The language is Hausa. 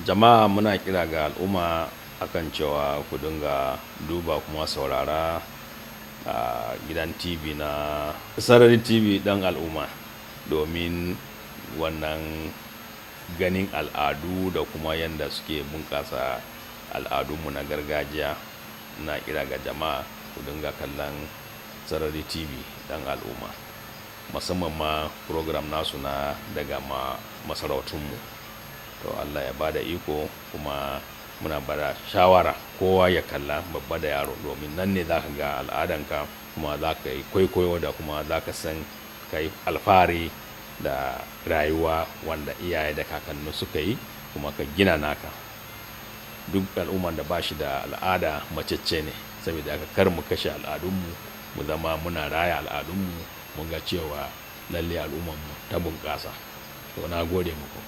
Jama'a, muna kira ga al'umma akan cewa ku dinga duba kuma saurara a gidan TV na Sarari TV dan al'umma, domin wannan ganin al'adu da kuma yadda suke bunƙasa al'adunmu na gargajiya. Na kira ga jama'a, ku dinga kallon Sarari TV dan al'umma, musamman ma program nasu na daga masarautunmu. To, Allah ya bada iko. Kuma muna bada shawara kowa ya kalla, babba da yaro, domin nan ne za ka ga al'adanka, kuma za ka yi kwaikwayo da kuma za ka san ka yi alfahari da rayuwa wanda iyaye da kakanni suka yi, kuma ka gina naka. Duk al'umman da ba shi da al'ada macece ne. Saboda haka kar mu kashe al'adunmu, mu zama muna raya al'adunmu, mu ga cewa lalle al'ummarmu ta bunƙasa. To, na gode muku.